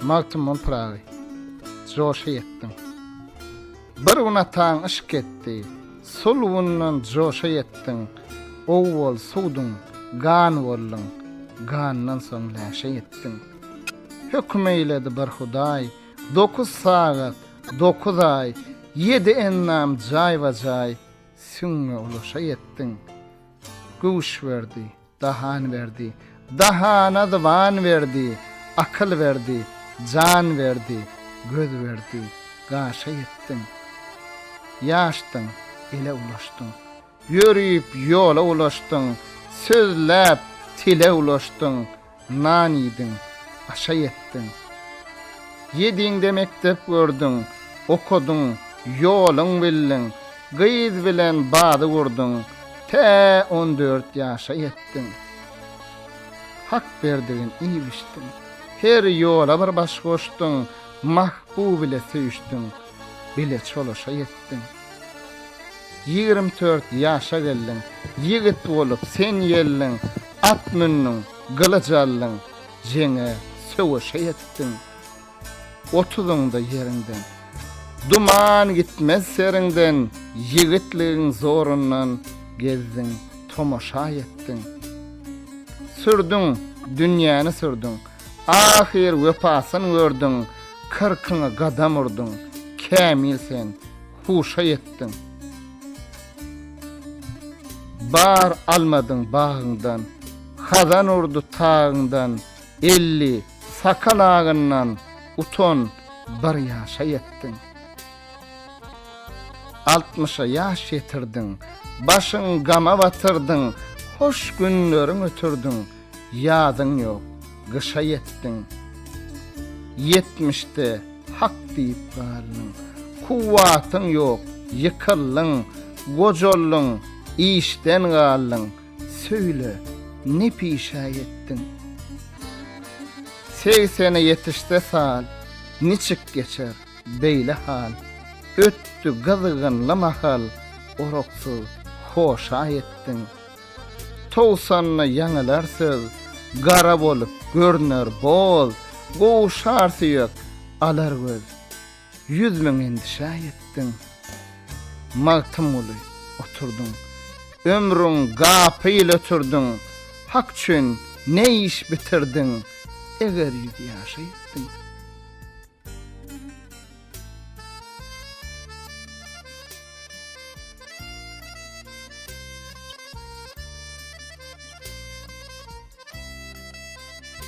Magtymguly Pyragy, joşa ýetdiň. Bir gün ataň yşk etdi, Sulbundan joşa ýetdiň, Owwal suwduň, gan bolduň, Gandan soň läşe ýetdiň. Höküm eýledi bir Hudaý, Dokuz sagat, dokuz aý, Ýedi endam jaýba-jaý, Süňňe ulaşa ýetdiň. Güýç berdi, dahan berdi, Dahana zyban berdi, Akyl berdi, jan berdi, Göz berdi, gaşa ýetdiň. Ýaşdyň, ele ulaşdyň, Ýörüp ýola ulaşdyň, Sözläp tile ulaşdyň, Nan iýdiň, aşa ýetdiň. Ýediňde mekdep gördüň, Okadyň, ýoluň bildiň, Gyz bilen bazy gurduň, Tä 14 ýaşa ýetdiň. Hak berdigin iýip-içdiň, Her ýola bir baş goşduň, Mahbub ile söýüşdiň, Bile çolaşa ýetdiň. 24 ýaşa geldiň, Ýigit bolup sen geldiň, At mündüň, gylyç aldyň, Jeňe, söweşe ýetdiň. Otuzyňda ýeriňden, Duman gitmez seriňden, Ýigitligiň zorundan Gezdiň, tomaşa ýetdiň. Sürdüň, dünýäni sürdüň, Ahyr wepasyn gördüň, Kyrkyňa gadam urduň, Kämil sen, huşa ýetdiň. Bar almadyň bagyňdan, Hazan urdy tagyňdan, 50 sakal agyndan, Utan, bir ýaşa ýetdiň. Altmyşa ýaş ýetirdiň, Başyň gama batyrdyň, Hoş günleriň ötürdiň, Ýazyň ýok, gyşa ýetdiň. Ýetmişde Hak diýip galdyň. Kuwwatyň ýok, ýykyldyň, Gojaldyň, işden galdyň, Söýle, ne pişä ýetdiň? Segsene ýetişse sal, Niçik geçer beýle hal? Ötdi gyzgynly mahal, Oraksyz hoşa ýetdiň. Togsanda ýaňylar söz, Gara bolup görner boz, Gowşar süýek, alar göz. 100000 endişä ýetdiň. Magtymguly, oturdyň. Ömrüň gapyl ötürdiň, Hak üçin ne iş bitirdiň, Eger ýüz ýaşa ýetdiň.